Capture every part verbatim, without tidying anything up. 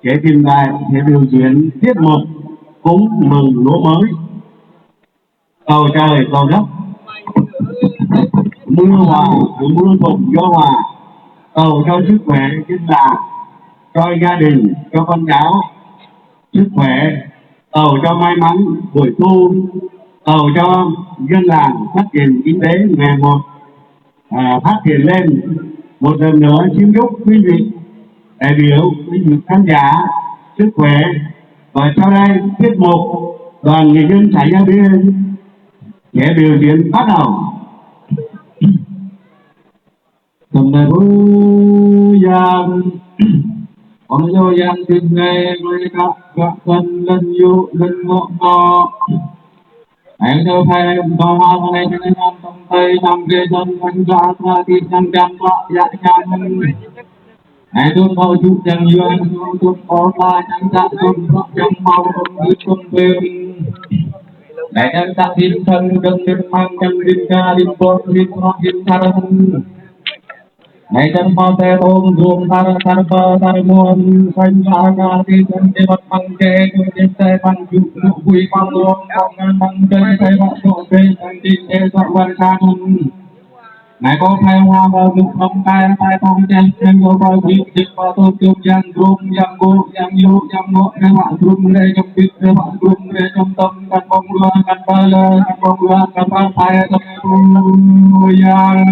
Sẽ trình bày, sẽ biểu diễn tiết mục cúng mừng lúa mới. Cầu trời, cầu đất, mưa hòa, mưa thuận gió hòa, cầu cho sức khỏe, cho gia đình, cho con cháu, sức khỏe, cầu cho may mắn, bội thu, cầu cho dân làng phát triển kinh tế ngày một, à, phát triển lên. Một lần nữa xin chúc quý vị đại biểu, quý vị khán giả sức khỏe. Và sau đây, tiết mục đoàn người dân xã Gia Biên sẽ biểu diễn bắt đầu. Tơm nai bu yang, ong yo yang tim nai, mơi kă, kă kăn lăn yu, lăn ngŏ ngŏ. Ai tơ phai, tơ ha, tơ nai, tơ nai, tơ tơi, tơ rê, tơ nai, tơ atra, ti, tơ jam, tơ ya, jam. Ai tơ tơ ju, jang yuan, tơ tơ ta, jang ta, tơ tơ, jang mau, tơ tơ, tơ tơ. Ai jang ta, tim, tơ, tơ, tim, mang, tơ tim, ka, tim, bok, tim, rok, tim, sarang. Nai tơm pơtê tôm dôm tar tar pơ tar môn, sanh la ka ti tơm tê băt păng kê, tơm tê tê păng ju, ju bui păng lom, păng ngăn păng tê, tê băt dŏ tê, păng ti tê dŏ wăn ka năn. Nai kơ phai hoa pơ mŭk păng kai, phai păng tê, tê gô pơ bĭ, jĭt pơ tôm dôm yang gôm, yang gô, yang yô, yang ngŏ, tê băt gôm, tê jăm bĭt, tê băt gôm, tê jăm tơm, kăn păng lua, kăn pơ lơ, kăn păng lua, kăn păng phai, tơm tê bu yang.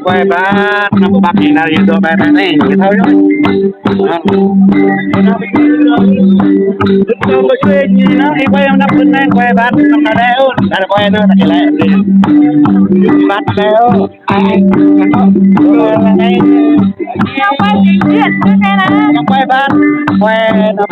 Quay bát, năm bát thì là gì rồi, bát này, thì thôi rồi. Quay năm bát này, quay bát, năm nay đây, ơ, đã quay nữa, ta kể lại. Bát đây, ơ. Ai, ơ, năm nay. Năm quay trình diễn, cái này nè. Năm quay bát, quay năm.